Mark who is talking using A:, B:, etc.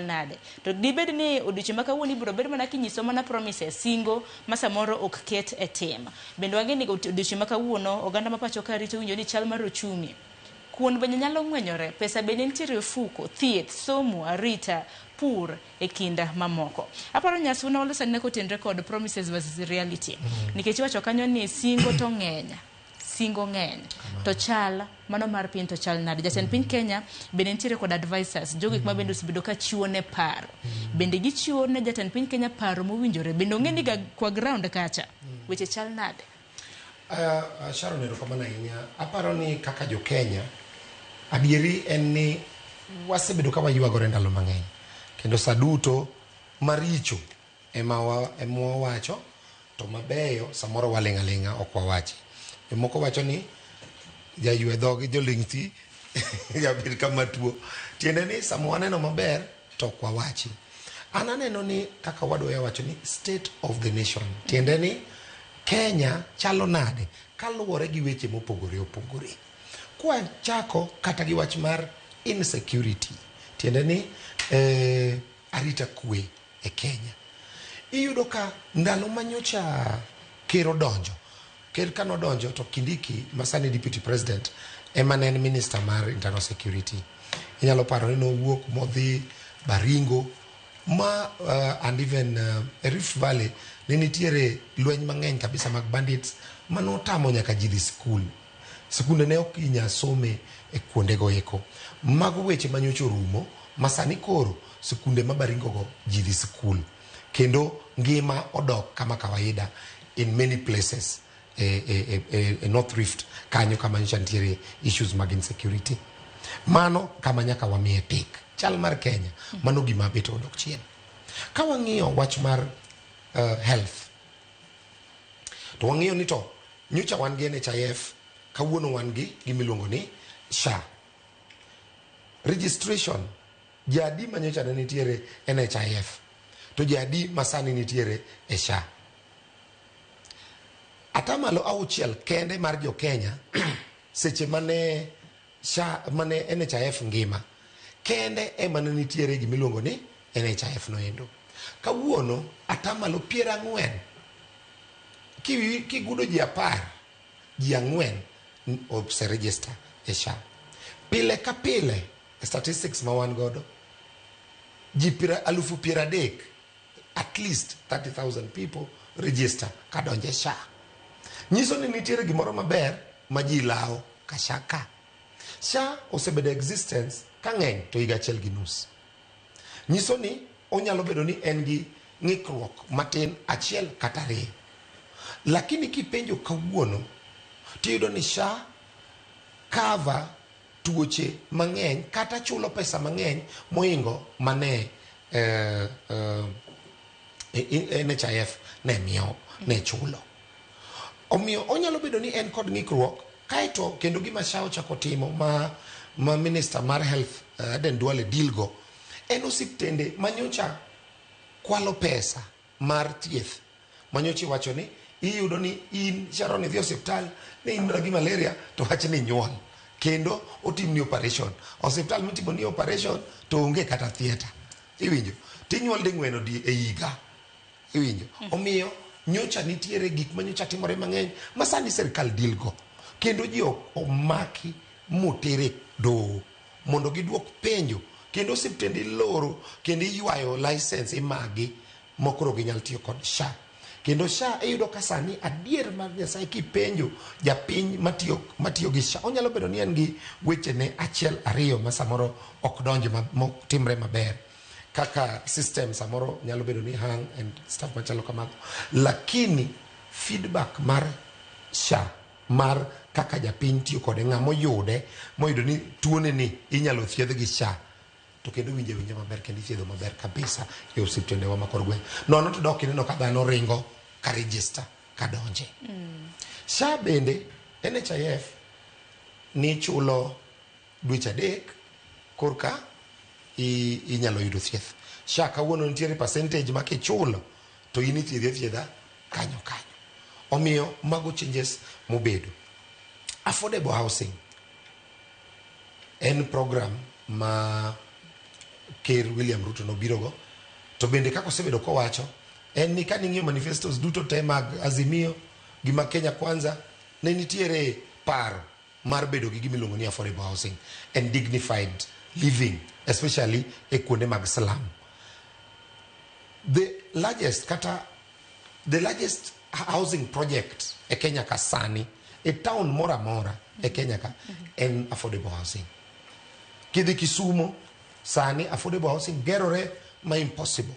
A: Nade to dibed ni odiochieng' ma kawuono ibiro bed mana kinyiso mana promises, singo ma samoro ok ket e tim. Bende wang'e ni odiochieng' ma kawuono oganda ma pacho ka rito winjo ni chal mar ochumi, kuon bende nyalo ng'wenyore, pesa bende nitiere e ofuko, thieth, somo, arita, pur e kind mamoko. Aparo Nyasuna waloso anena kotenre kod promises versus reality. Nikech iwacho kanyo ni singo to ng'eny. Singo ng'eny. To chal mano mar piny to chal nade? Jatend piny Kenya bende nitiere kod advisors, jogo ma bende osebedo ka chiwo ne paro. Bende gichiwo ne jatend piny Kenya paro mowinjore. Bende ong'e ni ga kwa ground kacha. Weche chal nade?
B: Sharon, erokamano ahinya. Aparo ni kaka jo Kenya, adieri en ni wasebedo ka waywagore ndalo mang'eny. Kendo sa duto maricho ema ema wawacho to mabeyo samoro waling' aling'a ok wawachi. Jomoko wacho ni jaywe dhogi joling' thi jabed kama tuo. Tiende ni sama waneno maber to ok wawachi. An aneno ni kaka wadwa wacho ni state of the nation. Tiende ni Kenya chalo nade kaluwore gi weche mopogore opogore. Kwachako kata gi wach mar insecurity, tiende ni arita kwe e Kenya. Iyudo ka ndalo manyocha ker odonjo, ker kanodonjo to Kindiki masani deputy president ema ne en minister mar internal security. Inyalo paro ni nowuok modhi Baringo ma and even Rift Valley ne nitiere lweny mang'eny kabisa mag bandits manotamo nyaka ji dhi sikul. Sikunde ne ok inya some e kuondego eko. Mago weche manyocha orumo ma sani koro sikunde ma Baringo go ji dhi sikul. Kendo ngima odok kama kawaida in many places e North Rift kanyo kama nyocha nitiere issues mag insecurity. Mano kama nyaka wamiye tik. Chal mar Kenya, mano gima bet odok chien. Ka wang'iyo wach mar health, to wang'iyo ni to nyocha wan gi NHIF, kawuono wan gi gimiluongo ni SHA. Registration, jadi ma nyocha ne nitiere NHIF, to jadi ma sani nitiere e SHA. 6% kende mar jo Kenya seche mane SHA mane NHIF ngima kende ema ne nitiere gimiluongo ni NHIF noendo. Kawuono 40% kigudo ji 10, ji 4 ose register e SHA. Pile ka pile statistics ma wan godo ji 30,000, at least 30,000 people register kadonjo e SHA. Nyiso ni nitiere gimoro maber ma ji lawo ka SHA ka. SHA osebedo existence ka ng'eny to higa 1.5. Nyiso ni onyalo bedo ni en gi ng'ikruok matin achiel kata ariyo. Lakini kipenjo kawuono tiyudo ni SHA cover tuoche mang'eny kata chulo pesa mang'eny moingo mane NHIF ne miyo ne chulo. Omiyo onyalo bedo ni en kod ng'ikruok kaeto kendo gima SHA ochako timo ma minister mar health Aden Duale deal go en osiptende manyocha kwalo pesa mar thieth manyocha iwacho ni iyudo ni in Sharon idhi osiptal ni in gi malaria to wach ni inyuol kendo otimni operation. Osiptal mitimo ni operation to onge kata theatre. Iwinjo? Tinyuol ding'wen e higa. Iwinjo? Omiyo nyocha nitiere gik manyocha timore mang'eny ma sani sirkal deal go. Kendo ji omaki motere doho mondo giduok penjo kendo osiptende iloro kendo iywayo license imagi mokoro ginyal tiyo kod SHA. Kendo SHA iyudo ka sani adier mar Nyasaye kipenjo japiny matiyo gi SHA onyalo bedo ni en gi wechene achiel ariyo ma samoro ok donj mok timre maber kaka system samoro nyalo bedo ni hang and stuff machalo kamago, lakini feedback mar SHA mar kaka japiny tiyo kode ng'ama oyude moyudo ni tuone ni inyalo thiedh gi SHA to kendo winje winja maber kendo ithiedho maber kabisa e osiptendewa ma kor gweng'. Nono to dok ineno ka dhano ringo ka register ka donje. SHA bende NHIF ni chulo dweche 3 korka inyalo yudo thieth. SHA kawuono nitiere percentage ma kichulo to in ithiedhi athiedha kanyo kanyo. Omiyo mago changes mobedo. Affordable housing en program ma Ker William Ruto nobirogo. To bende kaka osebedo kowacho en ni ka ning'iyo manifestos duto te mag Azimio gi mag Kenya Kwanza, ne nitiere paro mar bedo gi gima iluongo ni affordable housing and dignified living, especially e kuonde mag slum. The largest kata the largest housing project e Kenya ka sani, e town moro amora e Kenya ka, en affordable housing. Kidhi Kisumo sani, affordable housing gerore ma impossible.